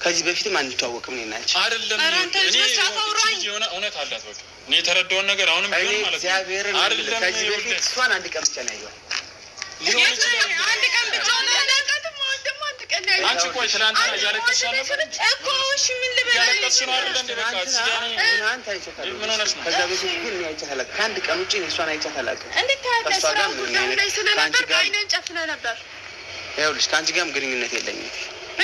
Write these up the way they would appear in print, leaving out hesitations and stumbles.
ከዚህ በፊትም አንተዋወቅም። እኔና አንቺ አይደለም። የሆነ እውነት አላት። በቃ እኔ የተረዳውን ነገር አሁንም እኔ ቢሆን ማለት ነው እግዚአብሔርን አይደለም። ከዚህ በፊት እሷን አንድ ቀን ብቻ ነው ያየኋት። ሊሆን ይችላል። አንድ ቀን ብቻ ነው ያላቃትም። ደግሞ አንድ ቀን ነው ያየሁት። አንቺ ቆይ ትናንትና እያለቀስሽ አልነበር? እኮ እሺ ምን ልበል? እያለቀስሽ ነው አይደል? እንደ በቃ እዚህ ጋር እኔ ትናንት አይቻታለሁ። ምን ሆነሽ ነው? ከዛ በፊት ግን እኔ አይቻት አላውቅም። ከአንድ ቀን ውጭ እኔ እሷን አይቻት አላውቅም። እንዴት ታያለህ? ከእሷ ስራ ጋር ምንም ጉዳዩ አይነት ላይ ስለነበር ከአንቺ ጋር አይነን ጨፍነህ ነበር። ይኸውልሽ ከአንቺ ጋርም ግንኙነት የለኝም።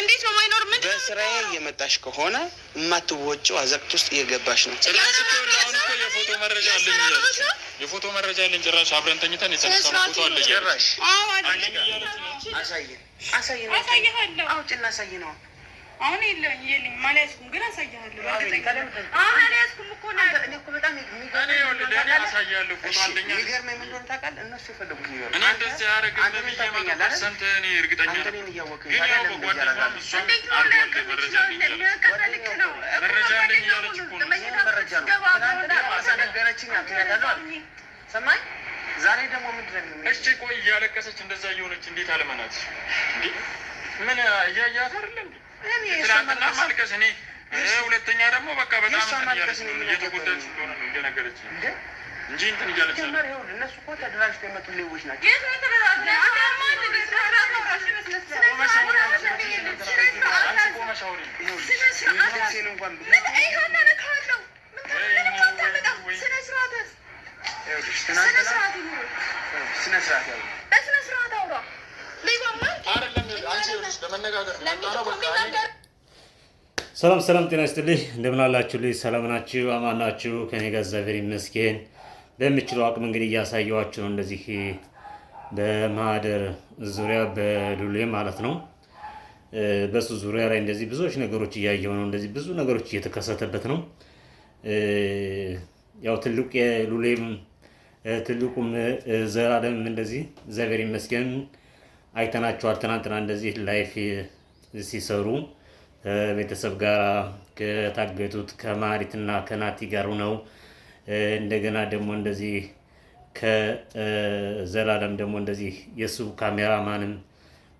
እንዴት ነው ማይኖር? ምንድን ነው በስራዬ የምታወራው? እየመጣሽ ከሆነ የማትወጪው አዘቅት ውስጥ እየገባሽ ነው። ጭራሽ እኮ ይኸውልህ አሁን እኮ የፎቶ መረጃ አለኝ እያለች ነው። የፎቶ መረጃ አለኝ። ጭራሽ አብረን ተኝተን የተነሳነው ፎቶ አለ እያለች ነው። ጭራሽ አዎ አይደለም። አሳየን፣ አሳየን፣ አሳይሃለሁ። አውጭና አሳየን። አሁን አሁን የለኝም አልያዝኩም፣ ግን አሳይሃለሁ። በእርግጠኝነት አሁን አልያዝኩም እኮ ነው ያልኩህ። እኔ እኮ በጣም እኔ ይኸውልህ ለእኔ አሳያለሁ ፎቶ እሺ፣ አለኝ አለች። የሚገርመኝ ምን እንደሆነ ታውቃለህ? እነሱ የፈለጉት ይበሉ። እኔ እንደዚህ አያደርግም አንተ ምን ብዬ መቶ ታውቀኛለህ አይደል? percent እኔ እርግጠኛ አንተ ነኝ። እኔን እያወቅኸኝ ግን ታዲያ ያው ለምን እንደዚህ በጓደኛዋም ያደርጋሉ? እሷም እንዴት ነው አድርጓል ሊያውቅ መረጃ የሚችለው? አለኝ እያለች ነው። ሊያውቅ ልክ ነው እኮ መረጃ አለኝ በጓደኛው እያለች እኮ ነው። መኝታ መረጃ ነው። ስትገባ ትናንትና ነገረችኝ፣ አትያታለሁ አልኩ። ሰማኝ። ዛሬ ደግሞ ምንድን ነው የሚሆነው? እሺ ቆይ እያለቀሰች እንደዛ እየሆነች እንዴት አለመናት እንዴ? ምን እያያት አይደለ እንዴ? እኔ የእሷ ትናንትና ማልቀስ ማልቀስ እኔ ሁለተኛ ደግሞ በቃ በጣም የእሷ እንትን ማልቀስ እያለች እኔ ነው፣ ምን እየተጎዳች አገባኝ? እንደሆነ ነው እየነገረች እንዴ? እንጂ እንትን እያለች ነው። ጀመር ይኸውልህ፣ እነሱ እኮ ተደራጅተው የመጡ ሌቦች ናቸው። የት ነው የተደራጀው? አንተ ማን እንደ ስነ ስርዓት አውራ። እሺ፣ በስነ ስርዓት ቆመሽ አውሪ፣ ስነ ስርዓት አንቺ ቆመሽ አውሪ። ይኸውልህ፣ ስነ ስርዓት ልብሴን እንኳን ምን ይኸውና እነካዋለሁ። ምንም አታመጣም። ስነ ስርዓት ያዝ። ይኸውልሽ፣ ስነ ትናንትና ስርዓት ይኑርህ። ስነ ስርዓት ያዙ። በስነ ስርዓት አውራ። ሌባማ አይደለም አንቺ ይኸውልሽ ለመነጋገር ነው የመጣነው። በቃ እኔ የሚናገር ሰላም ሰላም፣ ጤና ይስጥልኝ። እንደምን አላችሁልኝ? ሰላም ናችሁ? አማን ናችሁ? ከኔ ጋር እግዚአብሔር ይመስገን። በምችለው አቅም እንግዲህ እያሳየኋችሁ ነው። እንደዚህ በማህደር ዙሪያ በሉሌ ማለት ነው። በሱ ዙሪያ ላይ እንደዚህ ብዙዎች ነገሮች እያየሁ ነው። እንደዚህ ብዙ ነገሮች እየተከሰተበት ነው። ያው ትልቁ የሉሌም ትልቁም ዘላለም እንደዚህ እግዚአብሔር ይመስገን አይተናቸዋል። ትናንትና እንደዚህ live ሲሰሩ ከቤተሰብ ጋር ከታገቱት ከማሪትና ከናቲ ጋር ሆነው እንደገና ደግሞ እንደዚህ ከዘላለም ደግሞ እንደዚህ የእሱ ካሜራማንም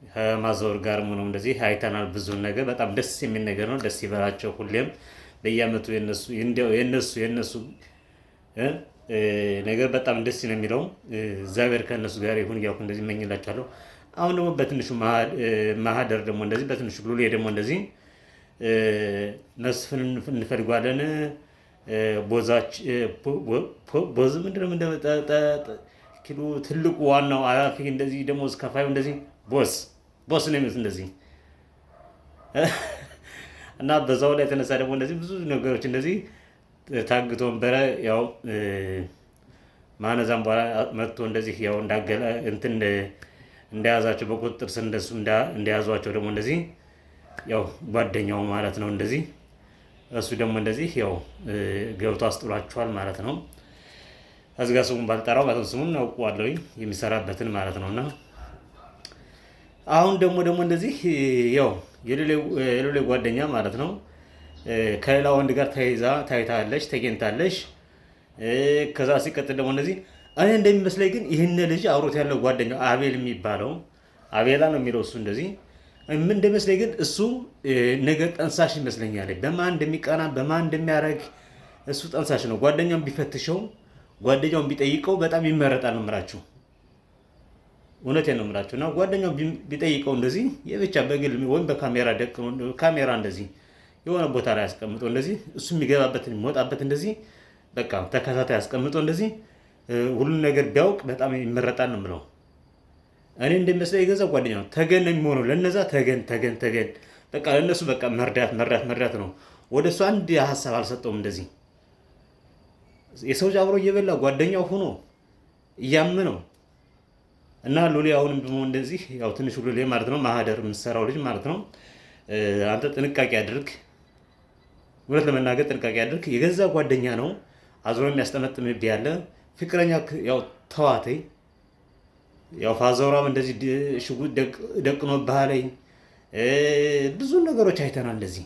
ከማዞር ጋር ሆነው እንደዚህ አይተናል። ብዙ ነገር በጣም ደስ የሚል ነገር ነው። ደስ ይበላቸው። ሁሌም በየዓመቱ የነሱ እንደው የነሱ እ እ ነገር በጣም ደስ ነው የሚለው። እግዚአብሔር ከእነሱ ጋር ይሁን እያልኩ እንደዚህ እመኝላቸዋለሁ። አሁን ደግሞ በትንሹ ማህደር ደግሞ እንደዚህ በትንሹ ሉሌ ደግሞ እንደዚህ መስፍን እንፈልጓለን ቦዛች ቦዝ ምንድነው ምንድነው ኪሎ ትልቁ ዋናው ኃላፊ እንደዚህ ደሞዝ ከፋዩ እንደዚህ boss boss ነው የሚሉት እንደዚህ እና በዛው ላይ የተነሳ ደግሞ እንደዚህ ብዙ ነገሮች እንደዚህ ታግቶ ነበረ። ያው ማነዛም በኋላ መጥቶ እንደዚህ ያው እንዳገለ እንትን እንደያዛቸው በቁጥጥር ስር እንደሱ እንደያዟቸው ደግሞ እንደዚህ ያው ጓደኛው ማለት ነው እንደዚህ እሱ ደግሞ እንደዚህ ያው ገብቶ አስጥሏቸዋል ማለት ነው። እዚህ ጋር ስሙን ባልጠራው ማለት ነው ስሙን አውቀዋለሁ የሚሰራበትን ማለት ነው። እና አሁን ደግሞ እንደዚህ ያው የሉሌ ጓደኛ ማለት ነው ከሌላ ወንድ ጋር ተይዛ ታይታለች፣ ተገኝታለች። ከዛ ሲቀጥል ደግሞ እንደዚህ እኔ እንደሚመስለኝ ግን ይህን ልጅ አብሮት ያለው ጓደኛው አቤል የሚባለው አቤላ ነው የሚለው እሱ እንደዚህ ምን እንደሚመስለኝ ግን እሱ ነገር ጠንሳሽ ይመስለኛል። በማን እንደሚቀና በማን እንደሚያደርግ እሱ ጠንሳሽ ነው። ጓደኛውን ቢፈትሸው ጓደኛውን ቢጠይቀው በጣም ይመረጣል ነው የምላችሁ። እውነቴን ነው የምላችሁ። እና ጓደኛው ቢጠይቀው እንደዚህ የብቻ በግል ወይም በካሜራ ደቅኖ ካሜራ እንደዚህ የሆነ ቦታ ላይ አስቀምጦ እንደዚህ እሱ የሚገባበትን የሚወጣበት እንደዚህ በቃ ተከታታይ አስቀምጦ እንደዚህ ሁሉን ነገር ቢያውቅ በጣም ይመረጣል ነው የምለው። እኔ እንደሚመስለኝ የገዛ ጓደኛ ነው ተገን ነው የሚሆነው ለነዛ ተገን ተገን ተገን በቃ ለእነሱ በቃ መርዳት መርዳት መርዳት ነው። ወደ እሱ አንድ ሀሳብ አልሰጠውም። እንደዚህ የሰው ልጅ አብሮ እየበላ ጓደኛው ሆኖ እያመነው እና ሉሌ አሁንም ደግሞ እንደዚህ ያው ትንሹ ሉሌ ማለት ነው ማህደር የምትሰራው ልጅ ማለት ነው። አንተ ጥንቃቄ አድርግ፣ እውነት ለመናገር ጥንቃቄ አድርግ። የገዛ ጓደኛ ነው አዝሮ የሚያስጠመጥምብህ ያለ ፍቅረኛ ያው ተዋተይ ያው ፋዘሯም እንደዚህ ሽጉጥ ደቅኖብሃል። ብዙ ነገሮች አይተናል። እንደዚህ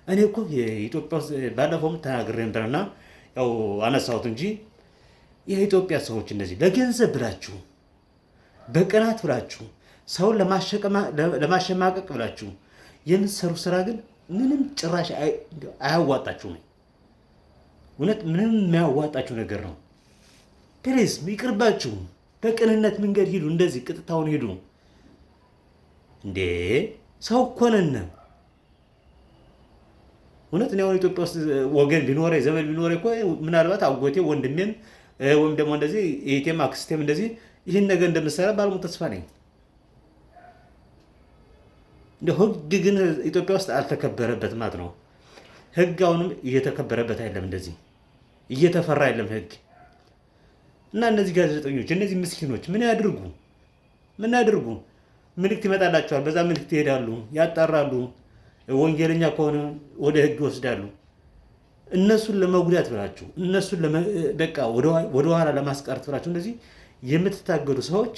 እኔ እኮ የኢትዮጵያ ውስጥ ባለፈውም ተናግሬ ነበርና ያው አነሳሁት እንጂ የኢትዮጵያ ሰዎች እንደዚህ ለገንዘብ ብላችሁ በቅናት ብላችሁ ሰውን ለማሸማቀቅ ብላችሁ የምትሰሩ ስራ ግን ምንም ጭራሽ አያዋጣችሁም። እውነት ምንም የሚያዋጣችሁ ነገር ነው። Please ይቅርባችሁ። በቅንነት መንገድ ሂዱ። እንደዚህ ቅጥታውን ሂዱ። እንዴ ሰው እኮ ነን። እውነት እኔ አሁን ኢትዮጵያ ውስጥ ወገን ቢኖረ ዘመድ ቢኖረ እኮ ምናልባት አጎቴ ወንድሜም ወይም ደግሞ እንደዚህ እህቴም አክስቴም እንደዚህ ይህን ነገር እንደምሰራ ባለሙሉ ተስፋ ነኝ። እንደ ህግ ግን ኢትዮጵያ ውስጥ አልተከበረበት ማለት ነው። ህግ አሁንም እየተከበረበት አይደለም፣ እንደዚህ እየተፈራ አይደለም ህግ። እና እነዚህ ጋዜጠኞች እነዚህ ምስኪኖች ምን ያድርጉ? ምን ያድርጉ? ምልክት ይመጣላቸዋል። በዛ ምልክት ይሄዳሉ፣ ያጣራሉ። ወንጀለኛ ከሆነ ወደ ህግ ይወስዳሉ። እነሱን ለመጉዳት ብላችሁ እነሱን በቃ ወደኋላ ለማስቀረት ብላችሁ እንደዚህ የምትታገሉ ሰዎች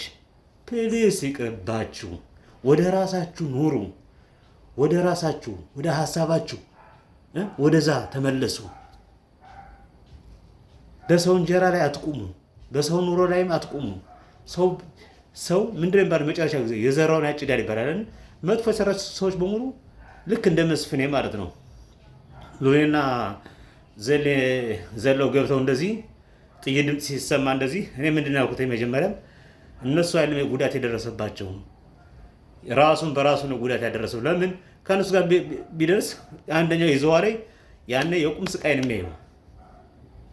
please ይቅርባችሁ። ወደ ራሳችሁ ኑሩ። ወደ ራሳችሁ፣ ወደ ሀሳባችሁ ወደዛ ተመለሱ። በሰው እንጀራ ላይ አትቁሙ። በሰው ኑሮ ላይም አትቁሙ። ሰው ምንድን ነው የሚባለው? መጨረሻ ጊዜ የዘራውን ያጭዳል ይባላል። መጥፎ የሰራችሁ ሰዎች በሙሉ ልክ እንደ መስፍኔ ማለት ነው። ሎሌና ዘለው ገብተው እንደዚህ ጥይት ድምፅ ሲሰማ እንደዚህ እኔ ምንድን ነው ያልኩት? መጀመሪያም እነሱ አይደለም ጉዳት የደረሰባቸው ራሱን በራሱ ነው ጉዳት ያደረሰው። ለምን ከእነሱ ጋር ቢደርስ አንደኛው ይዘዋሪ ያኔ የቁም ስቃይ ነው የሚያየው።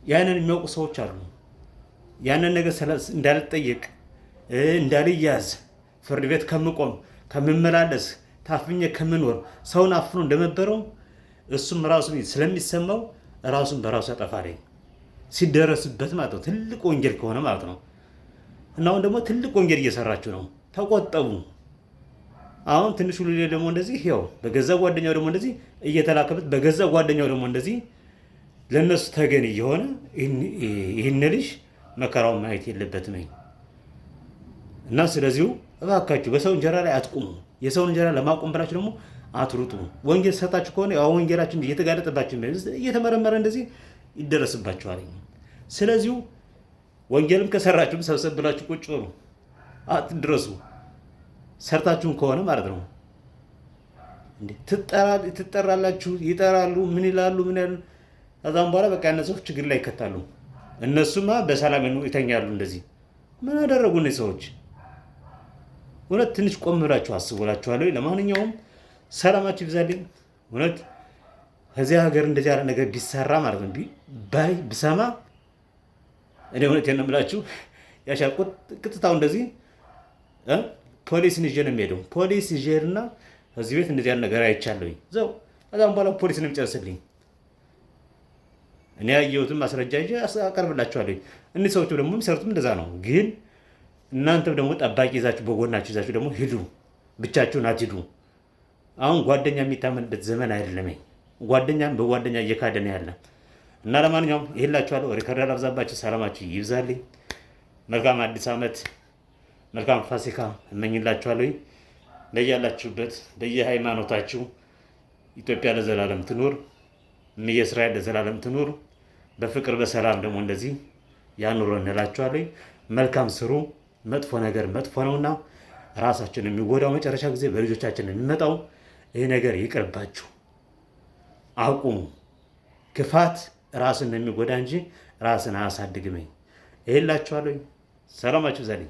ያንን የሚያውቁ ሰዎች አሉ። ያንን ነገር እንዳልጠየቅ እንዳልያዝ ፍርድ ቤት ከምቆም ከምመላለስ ታፍኜ ከምኖር ሰውን አፍኖ እንደመበረው እሱም ራሱ ስለሚሰማው ራሱን በራሱ ያጠፋል ሲደረስበት ማለት ነው። ትልቅ ወንጀል ከሆነ ማለት ነው። እና አሁን ደግሞ ትልቅ ወንጀል እየሰራችሁ ነው። ተቆጠቡ። አሁን ትንሹ ሉሌ ደግሞ እንደዚህ ያው በገዛ ጓደኛው ደግሞ እንደዚህ እየተላከበት በገዛ ጓደኛው ደግሞ እንደዚህ ለእነሱ ተገን እየሆነ ይህን ልጅ መከራውን ማየት የለበትም። እና ስለዚሁ እባካችሁ በሰው እንጀራ ላይ አትቁሙ። የሰውን እንጀራ ለማቆም ብላችሁ ደግሞ አትሩጡ። ወንጌል ሰጣችሁ ከሆነ ያው ወንጌላችሁ እየተጋለጠባችሁ እየተመረመረ እንደዚህ ይደረስባችኋል። ስለዚሁ ወንጌልም ከሰራችሁም ሰብሰብ ብላችሁ ቁጭ በሉ፣ አትድረሱ። ሰርታችሁም ከሆነ ማለት ነው ትጠራላችሁ፣ ይጠራሉ፣ ምን ይላሉ፣ ምን ያሉ። ከዛም በኋላ በቃ እነሱ ችግር ላይ ይከታሉ። እነሱማ በሰላም ይተኛሉ። እንደዚህ ምን አደረጉ እነዚህ ሰዎች? እውነት ትንሽ ቆም ብላችሁ አስቡላችኋለሁ። ለማንኛውም ሰላማችሁ ይብዛልኝ። እውነት ከዚህ ሀገር እንደዚህ ያለ ነገር ቢሰራ ማለት ነው ባይ ብሰማ እኔ እውነቴን ነው የምላችሁ ያሻል ቅጥታው እንደዚህ ፖሊስን ይዤ ነው የሚሄደው። ፖሊስ ይዤ ሄድና ከዚህ ቤት እንደዚህ ያለ ነገር አይቻለሁኝ ዘው ከዛም በኋላ ፖሊስ ነው የሚጨርስልኝ። እኔ ያየሁትን ማስረጃ ይዤ አቀርብላችኋለሁ። እኒህ ሰዎቹ ደግሞ የሚሰሩትም እንደዛ ነው። ግን እናንተም ደግሞ ጠባቂ ይዛችሁ በጎናችሁ ይዛችሁ ደግሞ ሂዱ፣ ብቻችሁን አትሂዱ። አሁን ጓደኛ የሚታመንበት ዘመን አይደለም። ጓደኛም በጓደኛ እየካደ ነው ያለ እና ለማንኛውም ይሄላችኋለሁ። Record አላብዛባችሁ። ሰላማችሁ ይብዛልኝ። መልካም አዲስ ዓመት፣ መልካም ፋሲካ እመኝላችኋለሁ። ለያላችሁበት በየሃይማኖታችሁ ኢትዮጵያ ለዘላለም ትኑር፣ እምዬ እስራኤል ለዘላለም ትኑር። በፍቅር በሰላም ደግሞ እንደዚህ ያኑሮ እንላችኋለሁ። መልካም ስሩ። መጥፎ ነገር መጥፎ ነውና ራሳችን የሚጎዳው መጨረሻ ጊዜ በልጆቻችን የሚመጣው ይህ ነገር ይቅርባችሁ፣ አቁሙ። ክፋት ራስን የሚጎዳ እንጂ ራስን አያሳድግም። ይሄላችኋለሁ። ሰላማችሁ ይብዛልኝ።